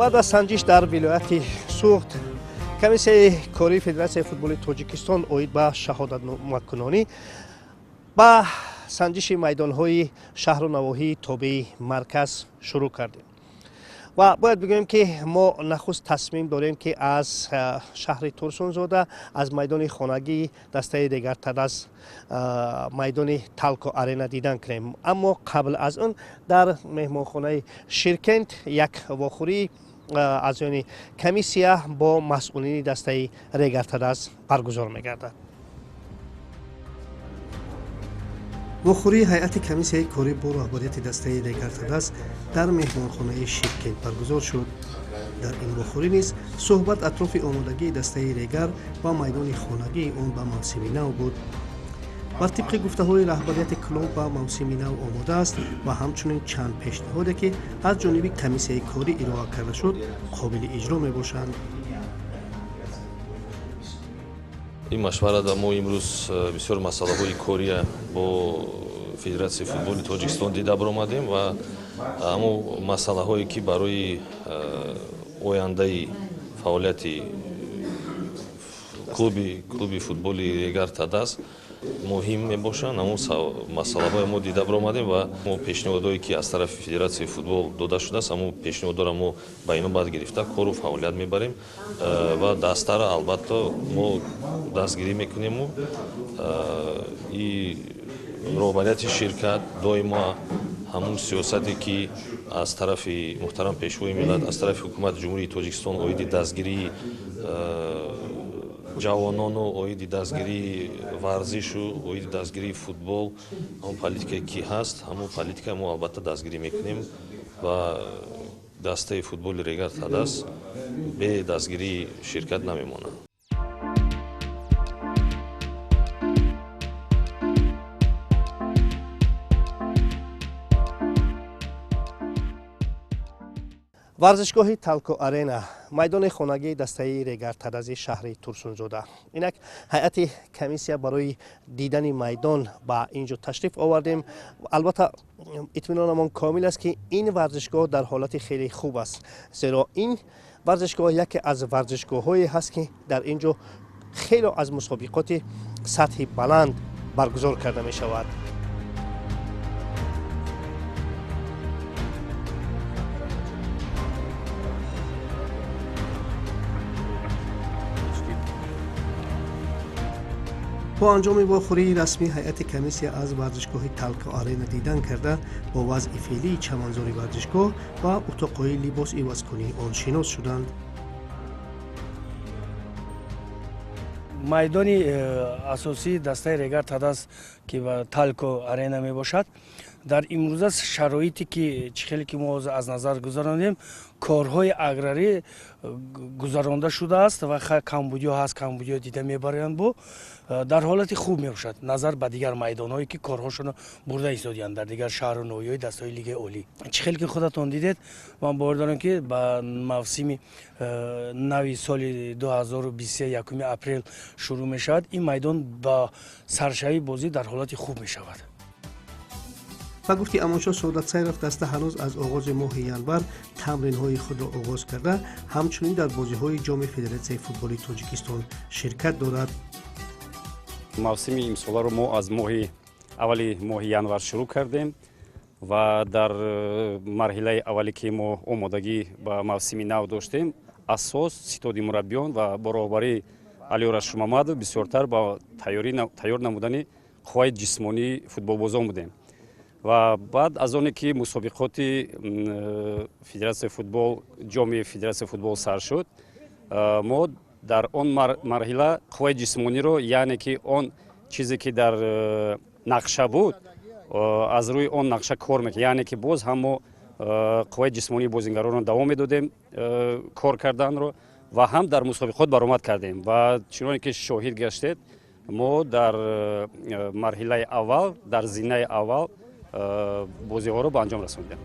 Баъд аз санҷиш дар вилояти Суғд, комиссияи кории Федератсияи футболи Тоҷикистон оид ба шаҳодатномакунонӣ ба санҷиши майдонҳои шаҳру навоҳии тобеи марказ шурӯъ кардем. Ва бояд бигӯем, ки мо нахуст тасмим дорем, ки аз шаҳри Турсунзода, аз майдони хонагии дастаи Регар-ТадАЗ, майдони Талко Арена дидан кунем. Аммо қабл аз он дар меҳмонхонаи Ширкент як вохӯрии аъзоёни комиссия бо масъулини дастаи Регар-ТадАЗ баргузор мегардад. Вохӯрии ҳайати комиссияи корӣ бо роҳбарияти дастаи Регар-ТадАЗ дар меҳмонхонаи Ширкент баргузор шуд. Дар ин вохӯрӣ низ суҳбат атрофи омодагии дастаи Регар ва майдони хонагии он ба мавсими нав буд. Бар тибқи гуфтаҳои раҳбарияти клуб, ба мавсими нав омода аст ва ҳамчунин чанд пешниҳоде, ки аз ҷониби комиссияи корӣ ироа карда шуд, қобили иҷро мебошанд. Ин машварата мо имрӯз бисёр масъалаҳои кория бо Федератсияи футболи Тоҷикистон дида баромадем ва ҳамон масъалаҳое, ки барои ояндаи фаъолияти клуби футболи Регар ТадАЗ муҳим мебошанд, ҳамон масъалаҳое мо дида баромадем ва мо пешниҳодҳое, ки аз тарафи Федератсияи футбол дода шудааст, ҳамон пешниҳодҳоро мо ба инобат гирифта кору фаъолият мебарем ва дастаро албатта мо дастгирӣ мекунему и роҳбарияти ширкат доимо ҳамун сиёсате, ки аз тарафи муҳтарам Пешвои миллат, аз тарафи Ҳукумати Ҷумҳурии Тоҷикистон оиди дастгирии ҷавонону оиди дастгирии варзишу оиди дастгирии футбол, ҳамон политикае, ки ҳаст, ҳамон политика мо албатта дастгирӣ мекунем ва дастаи футболи Регар ТадАЗ бе дастгирии ширкат намемонад. Варзишгоҳи Талко Арена, майдони хонагии дастаи Регар ТадАЗи шаҳри Турсунзода. Инак ҳайати комиссия барои дидани майдон ба ин ҷо ташриф овардем. Албатта, итминонамон комил аст, ки ин варзишгоҳ дар ҳолати хеле хуб аст, зеро ин варзишгоҳ яке аз варзишгоҳҳое ҳаст, ки дар ин ҷо хело аз мусобиқоти сатҳи баланд баргузор карда мешавад. Бо анҷоми вохӯрии расмӣ ҳайати комиссия аз варзишгоҳи Талко Арена дидан карда, бо вазъи феълии чаманзори варзишгоҳ ва утоқҳои либос ивазкунии он шинос шуданд. Майдони асосии дастаи Регар ТадАЗ, ки ба Талко Арена мебошад, дар имрӯза шароите, ки чӣ хеле ки мо аз назар гузарондем, корҳои аграрӣ гузаронда шудааст ва камбудиҳо ҳаст, камбудиҳо дида мебаранд, бо дар ҳолати хуб мебошад назар ба дигар майдонҳое, ки корҳошонро бурда истодиянд дар дигар шаҳру ноҳияҳои дастаҳои лигаи олӣ. Чӣ хеле ки худатон дидед, ман бовар дорам, ки ба мавсими нави соли 2023 1 апрел шурӯъ мешавад, ин майдон ба саршавии бозӣ дар ҳолати хуб мешавад. Ба гуфти Амоншоҳ Содатсайров, даста ҳанӯз аз оғози моҳи январ тамринҳои худро оғоз карда, ҳамчунин дар бозиҳои Ҷоми Федератсияи футболи Тоҷикистон ширкат дорад. Мавсими имсоларо мо аз моҳи аввали моҳи январ шурӯъ кардем ва дар марҳилаи аввале, ки мо омодагӣ ба мавсими нав доштем, асос ситоди мураббиён ва бо роҳбарии Алиёр Ашурмамадов бисёртар ба тайёр намудани қувваи ҷисмонии футболбозон будем. Ва баъд аз оне ки мусобиқоти федератсияи футбол, Ҷоми Федератсияи футбол сар шуд, мо дар он марҳила қувваи ҷисмониро, яъне ки он чизе, ки дар нақша буд, аз рӯи он нақша кор мекард, яъне ки боз ҳам мо қувваи ҷисмонии бозингаронро давом медодем кор карданро ва ҳам дар мусобиқот баромад кардем. Ва чуноне ки шоҳид гаштед, мо дар марҳилаи аввал, дар зинаи аввал бозиҳоро ба анҷом расондем.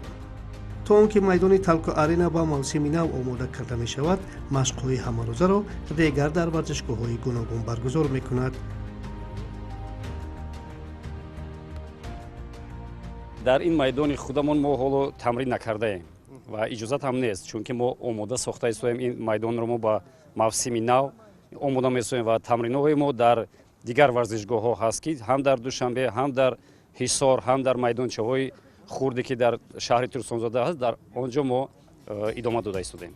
То он ки майдони Талко Арена ба мавсими нав омода карда мешавад, машқҳои ҳамарӯзаро Регар дар варзишгоҳҳои гуногун баргузор мекунад. Дар ин майдони худамон мо ҳоло тамрин накардаем. ва иҷозат ҳам нест, чунки мо омода сохта истоем ин майдонро, мо ба мавсими нав омода месоем ва тамринҳои мо дар дигар варзишгоҳҳо ҳаст, ки ҳам дар Душанбе, ҳам дар Ҳисор, ҳам дар майдончаҳои хурде, ки дар шаҳри Турсунзода ҳаст, дар он ҷо мо идома дода истодем.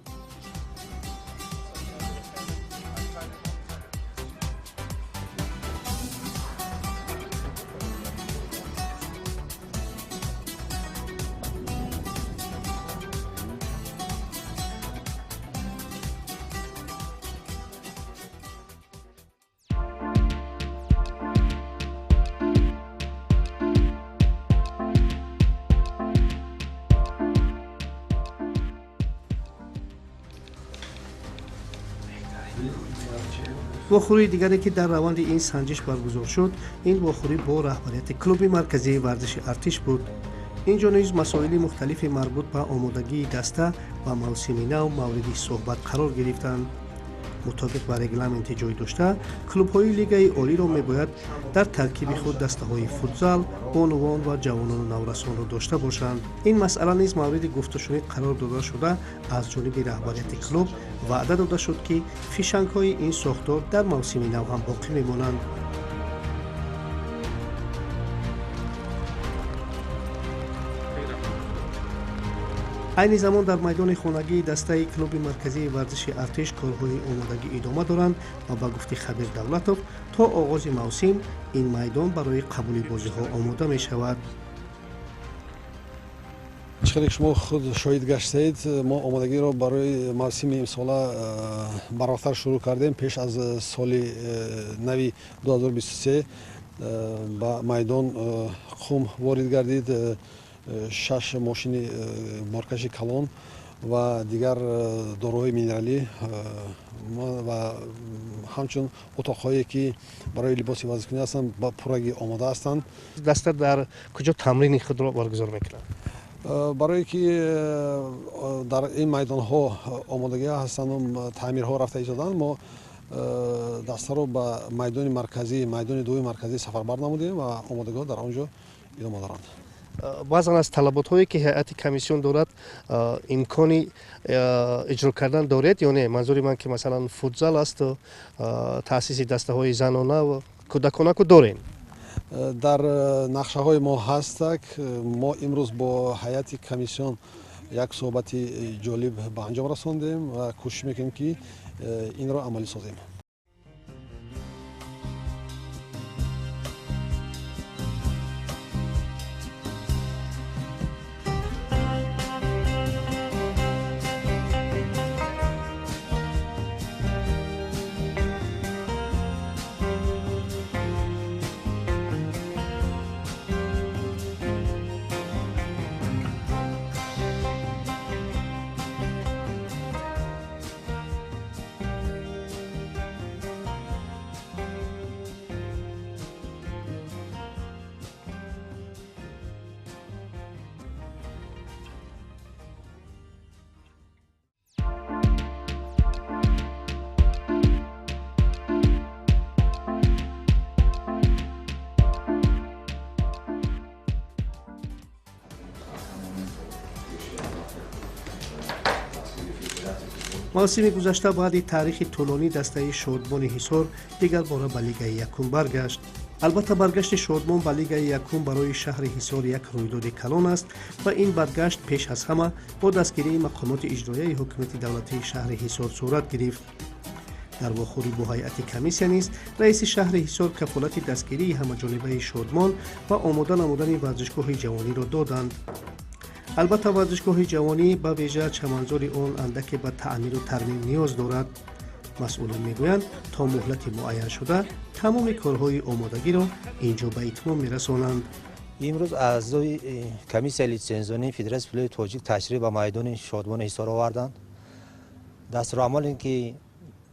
Вохӯрии дигаре, ки дар раванди ин санҷиш баргузор шуд, ин вохӯрӣ бо раҳбарияти клуби марказии варзиши Артиш буд. Инҷо низ масоили мухталифи марбут ба омодагии даста ва мавсими нав мавриди суҳбат қарор гирифтанд. Мутобиқ ба регламенти ҷой дошта, клубҳои лигаи олиро мебояд дар таркиби худ дастаҳои футзал, бонувон ва ҷавонону наврасонро дошта бошанд. Ин масъала низ мавриди гуфтушунид қарор дода шуда, аз ҷониби раҳбарияти клуб ваъда дода шуд, ки фишангҳои ин сохтор дар мавсими нав ҳам боқӣ мемонанд. Айни замон дар майдони хонагии дастаи клуби марказии варзиши Артиш корҳои омодагӣ идома доранд ва ба гуфти Хабир Давлатов, то оғози мавсим ин майдон барои қабули бозиҳо омода мешавад. Чӣ хеле шумо худ шоҳид гаштаед, мо омодагиро барои мавсими имсола барвақттар шурӯъ кардем. Пеш аз соли нави 2023 ба майдон қум ворид гардид, 6 мошини боркаши калон ва дигар доруҳои минералӣ ва ҳамчун утоқҳое, ки барои либоси варзишкунӣ ҳастанд, ба пуррагӣ омода ҳастанд. Даста дар куҷо тамрини худро баргузор мекунад? Барое ки дар ин майдонҳо омодагӣ ҳастанду таъмирҳо рафта истоданд, мо дастаро ба майдони марказӣ, майдони дуюми марказӣ сафарбар намудем ва омодагиҳо дар он ҷо идома доранд. Баъзан аз талаботҳое, ки ҳайати комиссион дорад, имкони иҷро кардан доред ё не? Манзури ман, ки масалан футзал асту таъсиси дастаҳои занона ва кӯдаконаку дорем. Дар нақшаҳои мо ҳастак. Мо имрӯз бо ҳайати комиссион як суҳбати ҷолиб ба анҷом расондем ва кӯшиш мекунем, ки инро амалӣ созем. Мавсими гузашта баъди таърихи тӯлонӣ дастаи Шодмони Ҳисор дигар бора ба лигаи якум баргашт. Албатта, баргашти Шодмон ба лигаи якум барои шаҳри Ҳисор як рӯйдоди калон аст ва ин баргашт пеш аз ҳама бо дастгирии мақомоти иҷроияи ҳукумати давлатии шаҳри Ҳисор сурат гирифт. Дар вохӯрӣ бо ҳайати комиссия низ раиси шаҳри Ҳисор кафолати дастгирии ҳамаҷонибаи Шодмон ва омода намудани варзишгоҳи ҷавониро доданд. Албатта, варзишгоҳи ҷавонӣ, ба вижа чаманзори он, андаке ба таъмиру тармим ниёз дорад. Масъулон мегӯянд, то муҳлати муайяншуда тамоми корҳои омодагиро ин ҷо ба итмом мерасонанд. Имрӯз аъзои комиссияи литсензионии Федератсияи футболи Тоҷик ташриф ба майдони Шодмони Ҳисор оварданд. Дастурамале, ки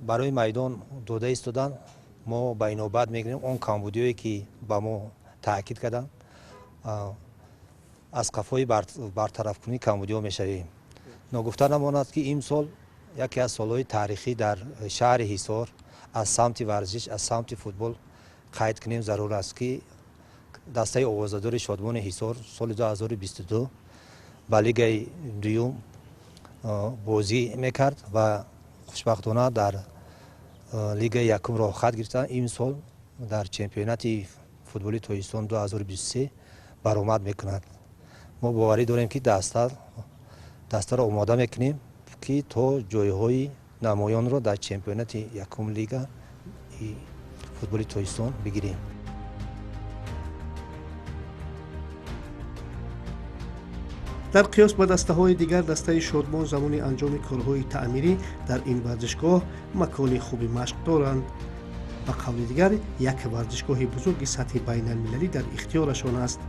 барои майдон дода истоданд, мо ба инобат мегирем. Он камбудиҳое, ки ба мо таъкид карданд, аз қафои бартарафкунии камбудиҳо мешавем. Ногуфта намонад, ки имсол яке аз солҳои таърихӣ дар шаҳри Ҳисор аз самти варзиш, аз самти футбол қайд кунем зарур аст, ки дастаи овозадори Шодмони Ҳисор соли 2022 ба лигаи дуюм бозӣ мекард ва хушбахтона дар лигаи якум роҳхат гирифта, имсол дар чемпионати футболи Тоҷикистон 2023 баромад мекунад. Мо боварӣ дорем, ки дастаро омода мекунем, ки то ҷойҳои намоёнро дар чемпионати якум лига футболи Тоҷикистон бигирем. Дар қиёс ба дастаҳои дигар, дастаи Шодмон замони анҷоми корҳои таъмирӣ дар ин варзишгоҳ макони хуби машқ доранд. Ба қавли дигар, як варзишгоҳи бузурги сатҳи байналмилалӣ дар ихтиёрашон аст.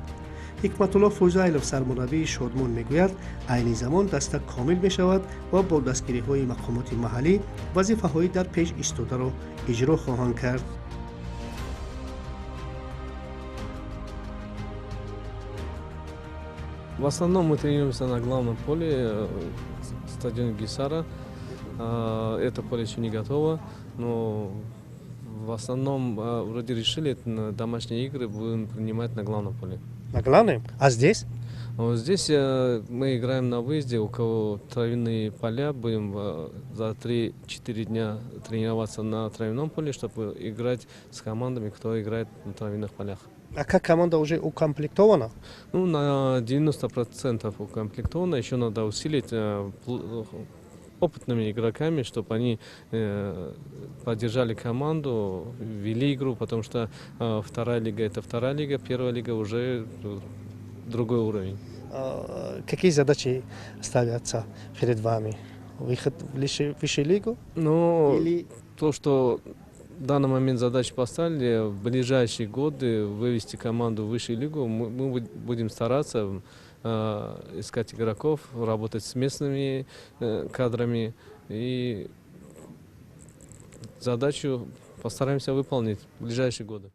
Ҳикматулло Фузайлов, сармураббии Шодмон, мегӯяд, айни замон даста комил мешавад ва бо дастгириҳои мақомоти маҳаллӣ вазифаҳои дар пеш истодаро иҷро хоҳанд кард. В основном мы тренируемся на главном поле, стадион Гисара. Это поле еще не готово, но в основном вроде решили, домашние игры будем принимать на главном поле. На главном? А здесь? Здесь мы играем на выезде, у кого травяные поля, будем за 3-4 дня тренироваться на травяном поле, чтобы играть с командами, кто играет на травяных полях. А как команда уже укомплектована? Ну, на 90% укомплектована. Еще надо усилить опытными игроками, чтобы они поддержали команду, вели игру, потому что вторая лига – это вторая лига, первая лига уже другой уровень. Какие задачи ставятся перед вами? Выход в высшую лигу? Ну, или то, что в данный момент задачу поставили, в ближайшие годы вывести команду в высшую лигу. Мы будем стараться искать игроков, работать с местными кадрами и задачу постараемся выполнить в ближайшие годы.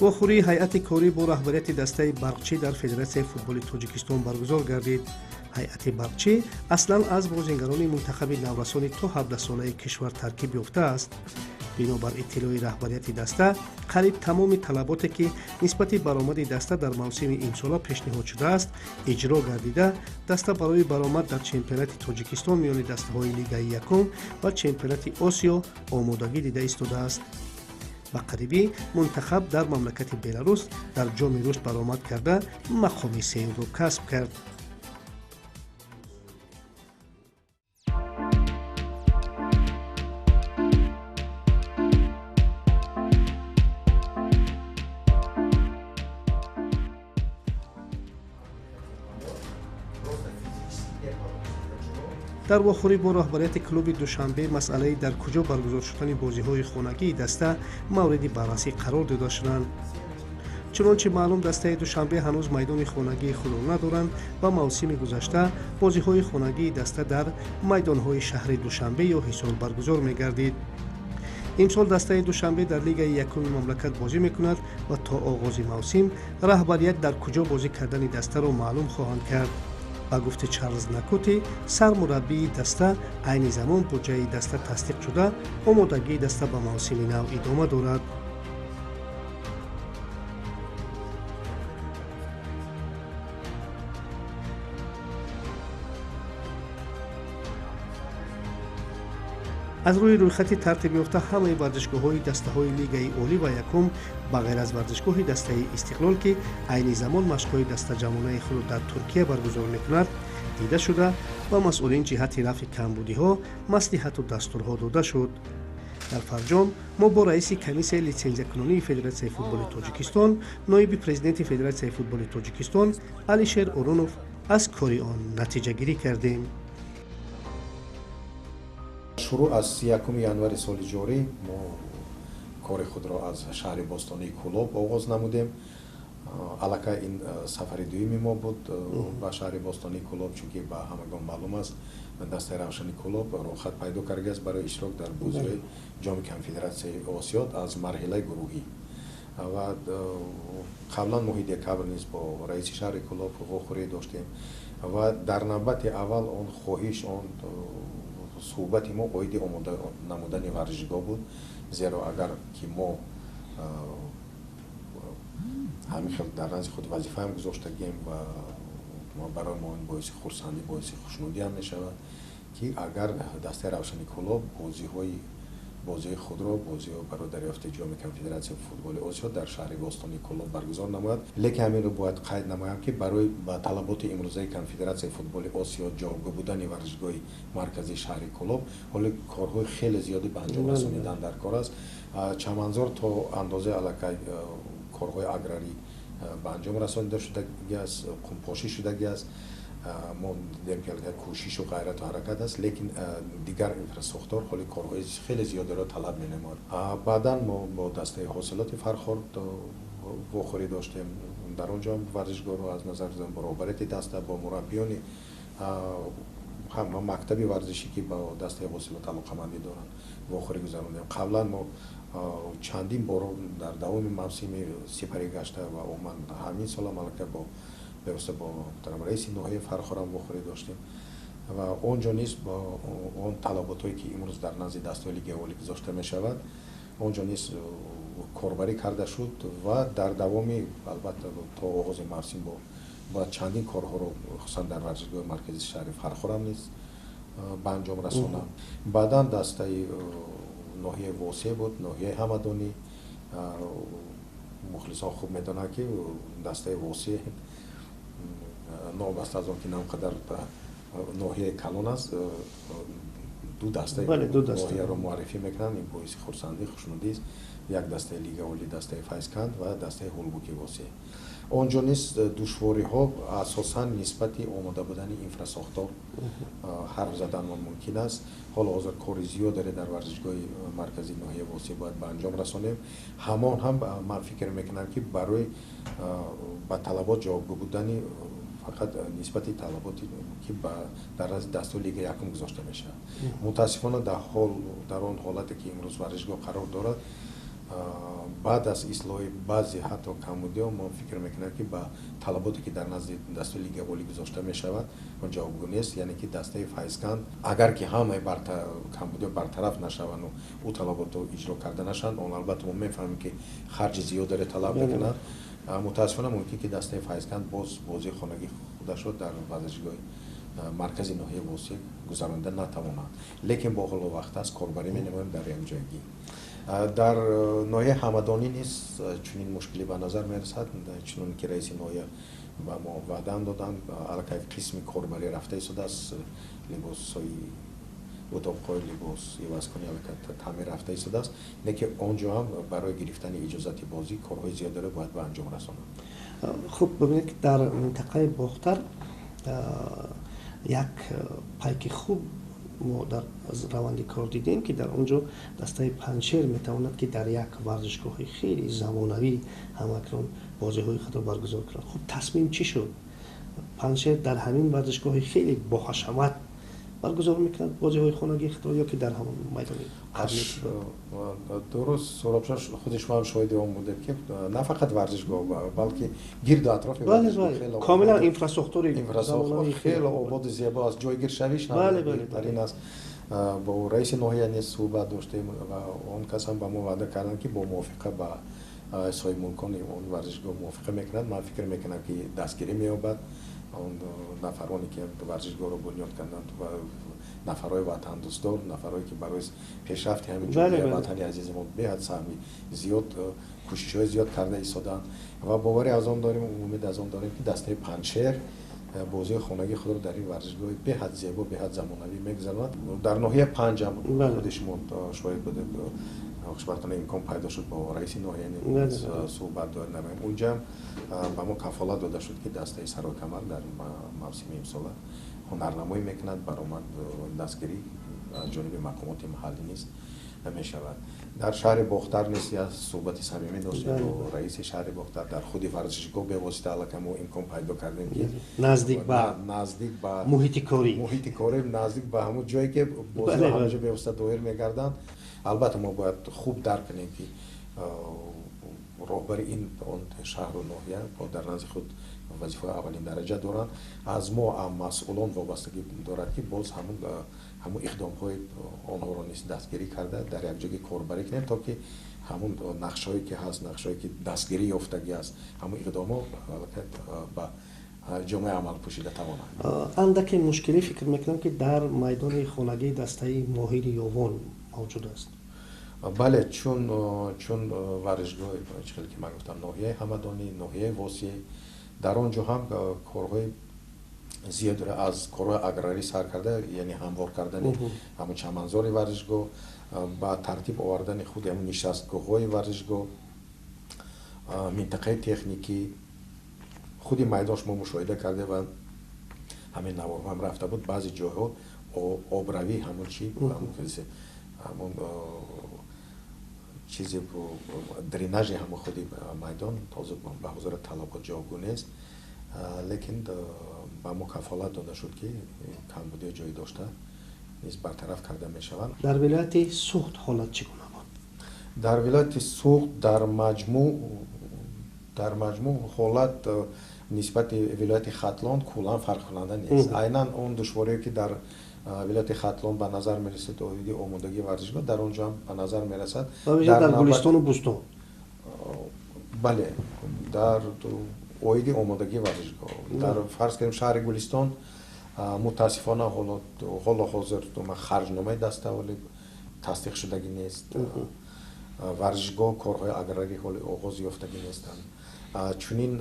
Вохӯрии ҳайати корӣ бо раҳбарияти дастаи Барқчӣ дар Федератсияи футболи Тоҷикистон баргузор гардид. Ҳайати Барқчӣ аслан аз бозингарони мунтахаби наврасони то 17-солаи кишвар таркиб ёфтааст. Бинобар иттилои раҳбарияти даста, қариб тамоми талаботе, ки нисбати баромади даста дар мавсими имсола пешниҳод шудааст, иҷро гардида, даста барои баромад дар чемпионати Тоҷикистон миёни дастаҳои лигаи якум ва чемпионати Осиё омодагӣ дида истодааст. Ба қарибӣ мунтахаб дар мамлакати Беларус дар Ҷоми рушд баромад карда, мақоми сеюмро касб кард. Дар вохӯрӣ бо роҳбарияти клуби Душанбе масъалаи дар куҷо баргузор шудани бозиҳои хонагии даста мавриди баррасӣ қарор дода шуданд. Чунончи маълум, дастаи Душанбе ҳанӯз майдони хонагии худро надоранд ва мавсими гузашта бозиҳои хонагии даста дар майдонҳои шаҳри Душанбе ё Ҳисор баргузор мегардид. Имсол дастаи Душанбе дар лигаи якуми мамлакат бозӣ мекунад ва то оғози мавсим раҳбарият дар куҷо бозӣ кардани дастаро маълум хоҳанд кард. Ба гуфти Чарлз Накути, сармураббии даста, айни замон буҷаи даста тасдиқ шуда, омодагии даста ба мавсими нав идома дорад. Аз рӯи рӯйхати тартибёфта, ҳамаи варзишгоҳҳои дастаҳои лигаи олӣ ва якум, ба ғайр аз варзишгоҳи дастаи Истиқлол, ки айни замон машқҳои дастаҷамъонаи худро дар Туркия баргузор мекунад, дида шуда ва масъулин ҷиҳати рафъи камбудиҳо маслиҳату дастурҳо дода шуд. Дар фарҷом мо бо раиси комиссияи литсензиякунонии Федератсияи футболи Тоҷикистон, ноиби президенти Федератсияи футболи Тоҷикистон Алишер Орунов аз кори он натиҷагирӣ кардем. Шурӯъ аз 1 январи соли ҷорӣ мо кори худро аз шаҳри бостонии Кӯлоб оғоз намудем. Аллакай ин сафари дуюми мо буд ба шаҳри бостонии Кӯлоб, чунки ба ҳамагон маълум аст, дастаи Равшани Кӯлоб роҳхат пайдо кардааст барои иштирок дар бозиҳои Ҷоми Конфедератсияи Осиё аз марҳилаи гурӯҳӣ. Ва қаблан моҳи декабр низ бо раиси шаҳри Кӯлоб вохӯрӣ доштем ва дар навбати аввал он хоҳиш, он суҳбати мо оиди омода намудани варзишгоҳ буд, зеро агар ки мо ҳамин хел дар назди худ вазифаам гузоштагем ва барои мо ин боиси хурсандӣ, боиси хушнудиам мешавад, ки агар дастаи Равшани Кӯлоб бозиҳои худро, бозиҳо барои дарёфти ҷоми Конфедератсияи футболи Осиё дар шаҳри бостонии Кӯлоб баргузор намояд. Лекин ҳаминро бояд қайд намоям, ки барои ба талаботи имрӯзаи Конфедератсияи футболи Осиё ҷавобгӯ будани варзишгоҳи марказии шаҳри Кӯлоб ҳоло корҳои хеле зиёде ба анҷом расонидан дар кор аст. Чаманзор то андозаи аллакай корҳои аграрӣ ба анҷом расонида шудагӣ аст, қумпошӣ шудагӣ аст. Мо дидем, ки аллакай кӯшишу ғайрату ҳаракат аст, лекин дигар инфрасохтор ҳоли корҳои хеле зиёдеро талаб менамояд. Баъдан мо бо дастаи Ҳосилоти Фархор вохӯрӣ доштем. Дар он ҷо варзишгоҳро аз назар бо роҳбарияти даста, бо мураббиёни ҳама мактаби варзишӣ, ки ба дастаи Ҳосилот алоқамандӣ доранд, вохӯрӣ гузарондем. Қаблан мо чандин боро дар давоми мавсими сипарӣ гашта ва умуман ҳамин солам аллакай бо бевосита бо муҳтарам раиси ноҳияи Фархорам вохӯрӣ доштем ва он ҷо низ бо он талаботҳое, ки имрӯз дар назди дастаҳои лигаи олӣ гузошта мешавад, он ҷо низ корбарӣ карда шуд ва дар давоми, албатта, то оғози мавсим бо бояд чандин корҳоро, хусусан дар варзишгоҳи марказии шаҳри Фархорам низ ба анҷом расонанд. Баъдан дастаи ноҳияи Восеъ буд, ноҳияи Ҳамадонӣ. Мухлисон хуб медонанд, ки дастаи Восеъ, новобаста аз он ки на он қадар ноҳияи калон аст, ду дастаи ноҳияро муаррифӣ мекунанд. Ин боиси хурсандӣ, хушнудист. Як дастаи лига олӣ, дастаи Файзканд, ва дастаи Ҳулбуки Восеъ. Он ҷо низ душвориҳо асосан нисбати омода будани инфрасохтор ҳарф заданмон мумкин аст. Ҳоло ҳозир кори зиёд дар варзишгоҳи марказии ноҳияи Восеъ бояд ба анҷом расонем. Ҳамон ҳам ман фикр мекунам, ки барои ба талабот ҷавобгӯ будани, фақат нисбати талаботе, ки дар назди дастаи лигаи якум гузошта мешавад. Мутаассифона, дар он ҳолате, ки имрӯз варзишгоҳ қарор дорад, баъд аз ислоҳи баъзе ҳатто камбудиҳо, мо фикр мекунем, ки ба талаботе, ки дар назди дастаи лигаи олӣ гузошта мешавад, он ҷавобгӯ нест. Яъне ки дастаи Файзканд, агар ки ҳамаи камбудиҳо бартараф нашаванду ӯ талаботро иҷро карда нашаванд, он албатта мо мефаҳмем, ки харҷи зиёдеро талаб мекунад, мутаассифона, мумкин ки дастаи Файзканд боз бозии хонагии худашро дар варзишгоҳи маркази ноҳияи Восеъ гузаронида натавонад. Лекин бо ҳоло вақт аст, корбарӣ менамоем дар якҷоягӣ. Дар ноҳияи Ҳамадонӣ низ чунин мушкилӣ ба назар мерасад. Чунон ки раиси ноҳия ба мо ваъдаам доданд, аллакай қисми корбарӣ рафта истодааст, либосҳои утоқҳои либос ивазкунӣ аллакай таъмир рафта истодааст, лекин он ҷо ҳам барои гирифтани иҷозати бозӣ корҳои зиёдеро бояд ба анҷом расонанд. Хуб, бибинед, ки дар минтақаи Бохтар як пайки хуб мо дар раванди кор дидем, ки дар он ҷо дастаи Панҷшер метавонад, ки дар як варзишгоҳи хеле замонавӣ ҳамакнун бозиҳои худро баргузор кунад. Хуб, тасмим чӣ шуд? Панҷшер дар ҳамин варзишгоҳи хеле боҳашамат баргузор мекунад бозиҳои хонагии худро ё ки дар ҳамон майдони? Дуруст, Суҳробшо, худи шумо ҳам шоҳиди он будед, ки на фақат варзишгоҳ, балки гирду атрофи комилан инфрасохтори хеле ободу зебо аст, ҷойгиршавиш беҳтарин аст. Бо раиси ноҳия низ суҳбат доштем ва он кас ҳам ба мо ваъда карданд, ки бо мувофиқа ба соҳибмулкони он варзишгоҳ мувофиқа мекунад. Ман фикр мекунам, ки дастгирӣ меёбад. Он нафароне, ки варзишгоҳро бунёд карданд, ва нафарҳои ватандӯстдор, нафарҳое, ки барои пешрафти ҳамин ҷумҳурияи ватани азизи мо беҳад саҳми зиёд, кӯшишҳои зиёд карда истодаанд, ва боварӣ аз он дорем, умед аз он дорем, ки дастаи Панҷшер бозии хонагии худро дар ин варзишгоҳи беҳад зебо, беҳад замонавӣ мегузаронад. Дар ноҳияи Панҷам худи шумо шоҳид будед, хушбахтона имкон пайдо шуд, бо раиси ноҳия суҳбат доир намоем. Унҷа ба мо кафолат дода шуд, ки дастаи Саройкамар дар мавсими имсола ҳунарнамоӣ мекунад, баромад, дастгирӣ аз ҷониби мақомоти маҳаллӣ низ мешавад. Дар шаҳри Бохтар низ як суҳбати самимӣ доштем бо раиси шаҳри Бохтар. Дар худи варзишгоҳ бевосита аллакай мо имкон пайдо кардем, ки наздик ба наздик ба муҳити корӣ, муҳити корӣ, наздик ба ҳамон ҷое, ки бозиҳо ҳамаҷо бевосита доир мегарданд. Албатта, мо бояд хуб дарк кунем, ки Роҳбари ин он шаҳру ноҳия дар назди худ вазифаи аввалин дараҷа доранд. Аз мо масъулон вобастагӣ дорад, ки боз ҳамун иқдомҳои онҳоро низ дастгирӣ карда, дар якҷоги корбарӣ кунем, то ки ҳамун нақшҳое ки ҳаст, нақшҳое ки дастгирӣ ёфтагӣ аст, ҳамун иқдомҳо ба ҷомеаи амал пӯшида тавонанд. Андаке мушкилӣ, фикр мекунам, ки дар майдони хонагии дастаи Моҳири Ёвон мавҷуд аст. Бале, чун варзишгоҳи, чӣ хеле ки ман гуфтам, ноҳияи Ҳамадонӣ, ноҳияи Восеъ, дар он ҷо ҳам корҳои зиёд, аз корҳои аграрӣ сар карда, яъне ҳамвор кардани ҳамун чаманзори варзишгоҳ, ба тартиб овардани худи ҳамун нишастгоҳҳои варзишгоҳ, минтақаи техникӣ, худи майдон, шумо мушоҳида карде ва ҳамин наворҳо ҳам рафта буд, баъзе ҷойҳо обравӣ, ҳамун чи, ҳамун чизе, дренажи ҳамун худи майдон тоза ба ҳозира талабот ҷавобгӯ нест. Лекин ба мо кафолат дода шуд, ки камбудиҳо ҷой дошта низ бартараф карда мешаванд. Дар вилояти Суғд ҳолат чӣ гуна буд? Дар вилояти Суғд дар маҷмӯъ ҳолат нисбати вилояти Хатлон куллан фарқкунанда нест. Айнан он душворие, ки дар вилояти Хатлон ба назар мерасад оиди омодагии варзишгоҳ, дар он ҷо ҳам ба назар мерасад. Дар Гулистону Бӯстон. Бале, дар оиди омодагии варзишгоҳ дар, фарз кардем, шаҳри Гулистон, мутаассифона, ҳоло ҳозир харҷномаи даста ҳоли тасдиқ шудагӣ нест, варзишгоҳ корҳои аграрӣ ҳоли оғоз ёфтагӣ нестанд. Чунин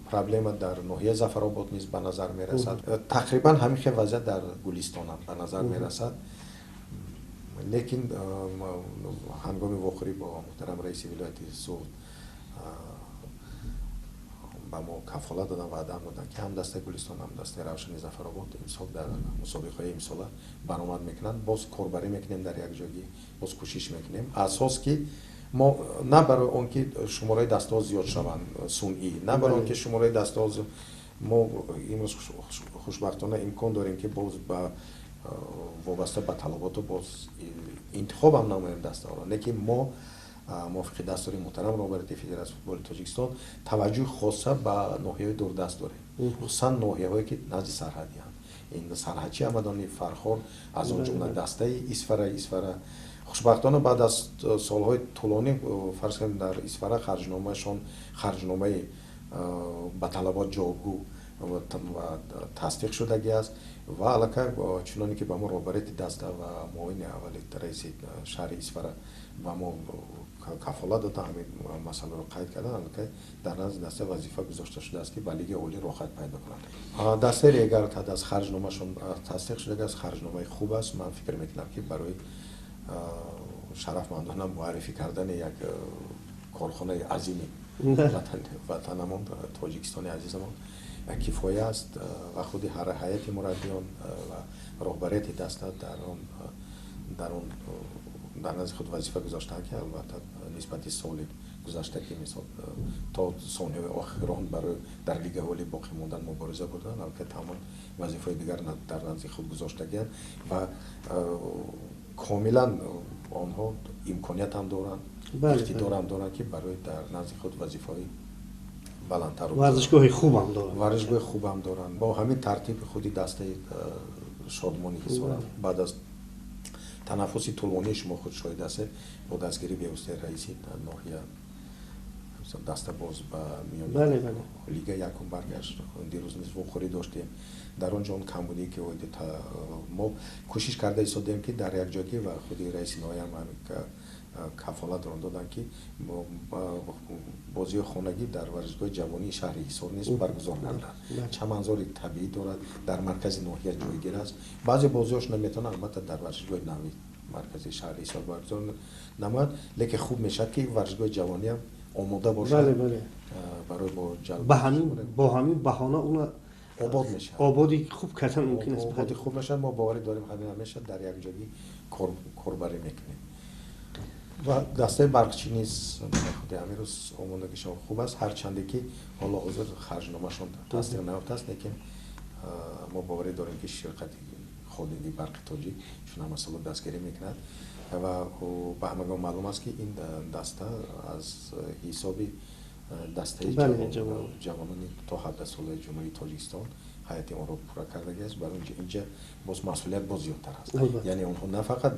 проблема дар ноҳияи Зафаробод низ ба назар мерасад. Тақрибан ҳамин хел вазъият дар Гулистонам ба назар мерасад. Лекин ҳангоми вохӯрӣ бо муҳтарам раиси вилояти Суғд ба мо кафолат доданд, ваъдаам доданд, ки ҳам дастаи Гулистон, ҳам дастаи Равшани Зафаробод имсол дар мусобиқаҳои имсола баромад мекунанд. Боз корбарӣ мекунем дар якҷойгӣ, боз кӯшиш мекунем. Асос ки мо на барои он ки шумораи дастаҳо зиёд шаванд сунъӣ, на барои он ки шумораи дастаҳо, мо имрӯз хушбахтона имкон дорем, ки боз ба вобаста ба талаботу боз интихобам намоем дастаҳоро. Лекин мо мувофиқи дастури муҳтарам роҳбарияти Федератсияи футболи Тоҷикистон таваҷҷӯҳи хоса ба ноҳияҳои дурдаст дорем, хусусан ноҳияҳое, ки назди сарҳадианд. Ин Сарҳадчи, Ҳамадонӣ, Фархор, аз он ҷумла дастаи Исфара. Исфара хушбахтона баъд аз солҳои тӯлонӣ, фарз кунем, дар Исфара харҷномаашон, харҷномаи ба талабот ҷавобгӯ ва тасдиқ шудагӣ аст ва аллакай, чуноне ки ба мо роҳбарияти даста ва муовини аввали раиси шаҳри Исфара ба мо кафолат дода, ҳамин масъаларо қайд кардан, аллакай дар назди даста вазифа гузошта шудааст, ки ба Лигаи Олӣ роҳхат пайдо кунанд. Дастаи Регар аз харҷномашон тасдиқ шудагӣ аст, харҷномаи хуб аст. Ман фикр мекунам, ки барои шарафмандона муаррифӣ кардани як корхонаи азими ватанамон, Тоҷикистони азизамон, кифоя аст ва худи ҳайати мураббиён ва роҳбарияти даста дар он дар назди худ вазифа гузоштаанд, ки албатта нисбати соли гузашта, ки мисол то сониҳои охирон барои дар Лигаи Олӣ боқӣ мондан мубориза бурданд, албатта тамом вазифаҳои дигар дар назди худ гузоштагианд ва комилан онҳо имконият ҳам доранд, иқтидорам доранд, ки барои дар назди худ вазифаҳои баландтар. Варзишгоҳи хубам доранд. Варзишгоҳи хубам доранд. Бо ҳамин тартиби худи дастаи Шодмони Ҳисорам баъд аз танаффуси тӯлонии, шумо худ шоҳид ҳастед, бо дастгирии бевоситаи раиси ноҳия даста боз ба миёни лига якум баргашт. Дирӯз низ вохӯрӣ доштем. Дар он ҷо он камбудие, ки мо кӯшиш карда истодем, ки дар якҷойгӣ ва худи раиси ноҳияам кафолатро доданд, ки бозиҳои хонагӣ дар варзишгоҳи ҷавонии шаҳри Ҳисор низ баргузор гардад. Чаманзори табиӣ дорад, дар маркази ноҳия ҷойгир аст. Баъзе бозиҳош наметавонанд, албатта, дар варзишгоҳи нави маркази шаҳри Ҳисор баргузор намояд, лекин хуб мешавад, ки варзишгоҳи ҷавониам омода бошад барои бо бо ҳамин баҳона уна обод мешавад. Ободи хуб кардан мумкин аст. Ободи хуб мешавад. Мо боварӣ дорем, ҳамин мешавад, дар якҷогӣ корбарӣ мекунем. Ва дастаи Барқчӣ низ худи ҳамин рӯз омодагишон хуб аст, ҳарчанде ки ҳоло ҳозир харҷномашон тасдиқ наёфтааст, лекин мо боварӣ дорем, ки ширкати холдинги Барқи Тоҷик чун ҳама соло дастгирӣ мекунад. Ва ба ҳамагон маълум аст, ки ин даста аз ҳисоби дастаи ҷавонони то 17 солаи Ҷумҳурии Тоҷикистон ҳайати онро пурра кардагиаст. Барои инҷа боз масъулият боз зиёдтар аст, яъне онҳо на фақат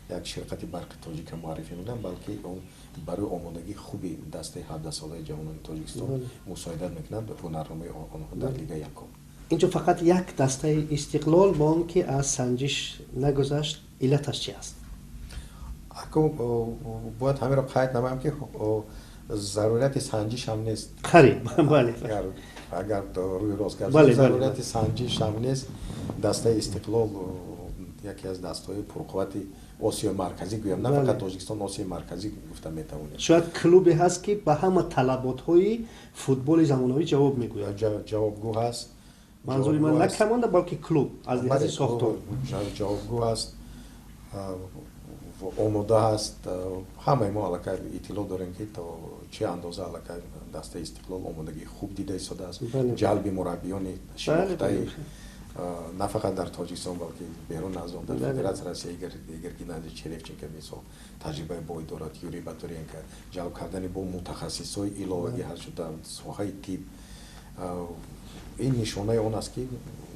як ширкати барқи тоҷикро муаррифӣ мекунанд, балки он барои омодагии хуби дастаи 17-солаи ҷавонони Тоҷикистон мусоидат мекунанд, ҳунарнамои онҳо дар лигаи якум. Инҷо фақат як дастаи Истиқлол бо он ки аз санҷиш нагузашт, иллаташ чи аст? Ако бояд ҳамеро қайд намоям, ки зарурияти санҷиш ҳам нест. Қариб, бале. Агар рӯи рост гап, зарурияти санҷиш ҳам нест. Дастаи Истиқлол яке аз дастаҳои пурқуввати Осиёи Марказӣ гӯям, на фақат Тоҷикистон, Осиёи Марказӣ гуфта метавонем. Шояд клубе ҳаст, ки ба ҳама талаботҳои футболи замонавӣ ҷавоб мегӯяд. Ҷавобгӯ ҳаст. Манзури ман на команда, балки клуб аз лиҳози сохтор. Ҷавобгӯ ҳаст, омода ҳаст. Ҳамаи мо аллакай иттилоъ дорем, ки то чӣ андоза аллакай дастаи Истиқлол омодагии хуб дида истодааст. Ҷалби мураббиёни шинохтаи на фақат дар Тоҷикистон, балки берун аз он, дар Федератсияи Россия, Игор Геннадьевич Черевченко, мисол, таҷрибаи бой дорад, Юрий Батуренко, ҷалб кардани бо мутахассисҳои иловагӣ ҳаст дар соҳаи тиб. Ин нишонаи он аст, ки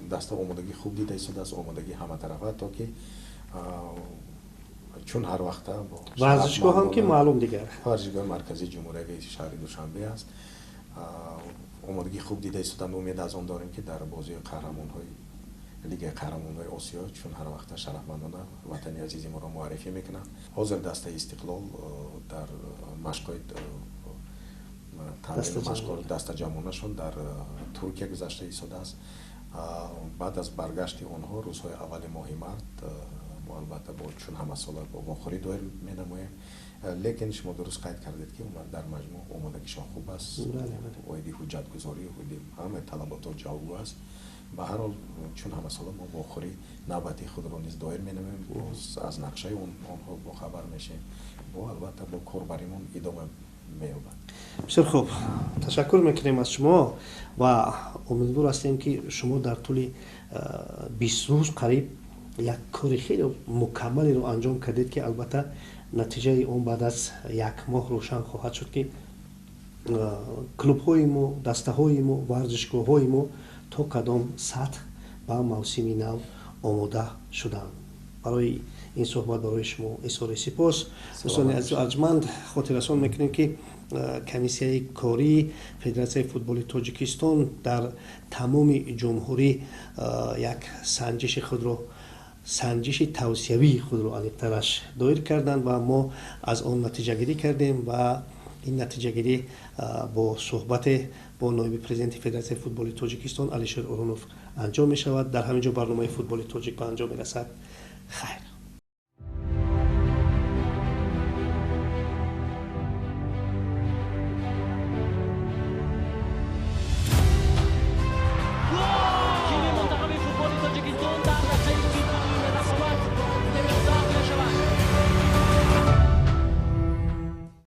даста омодагии хуб дида истодааст, омодагии ҳаматарафа, то ки чун ҳар вақта Варзишгоҳ ҳам ки маълум дигар. Варзишгоҳи марказии ҷумҳуриявии шаҳри Душанбе аст. Омодагии хуб дида истоданд. Умед аз он дорем, ки дар бозии қаҳрамонҳои Лигаи қаҳрамонҳои Осиё чун ҳар вақта шарафмандона ватани азизи моро муаррифӣ мекунанд. Ҳозир дастаи Истиқлол дар машқҳои дастаҷамъонашон дар Туркия гузашта истодааст. Баъд аз баргашти онҳо, рӯзҳои аввали моҳи март, мо албатта бо чун ҳамасола бо вохӯрӣ доир менамоем. Лекин шумо дуруст қайд кардед, ки дар маҷмӯъ омодагишон хуб аст, оиди ҳуҷҷатгузорӣ, оиди ҳамаи талаботҳо ҷавобгӯ аст. Ба ҳар ҳол, чун ҳамасола мо вохӯрӣ навбати худро низ доир менамоем, боз аз нақшаи онҳо бохабар мешавем, бо албатта бо корбаримон идома меёбад. Бисёр хуб, ташаккур мекунем аз шумо ва умедвор ҳастем, ки шумо дар тӯли 20 рӯз қариб як кори хеле мукаммалеро анҷом кардед, ки албатта натиҷаи он баъд аз як моҳ рӯшан хоҳад шуд, ки клубҳои мо, дастаҳои мо, варзишгоҳҳои мо то кадом сатҳ ба мавсими нав омода шуданд. Барои ин суҳбат барои шумо изҳори сипос. Дӯстони азизу арҷманд, хотиррасон мекунем, ки комиссияи кории Федератсияи футболи Тоҷикистон дар тамоми ҷумҳурӣ як санҷиши худро, санҷиши тавсиявии худро аниқтараш, доир карданд ва мо аз он натиҷагирӣ кардем ва ин натиҷагирӣ бо суҳбате бо ноиби президенти Федератсияи футболи Тоҷикистон Алишер Орунов анҷом мешавад. Дар ҳамин ҷо барномаи Футболи тоҷик ба анҷом мерасад. Хайр.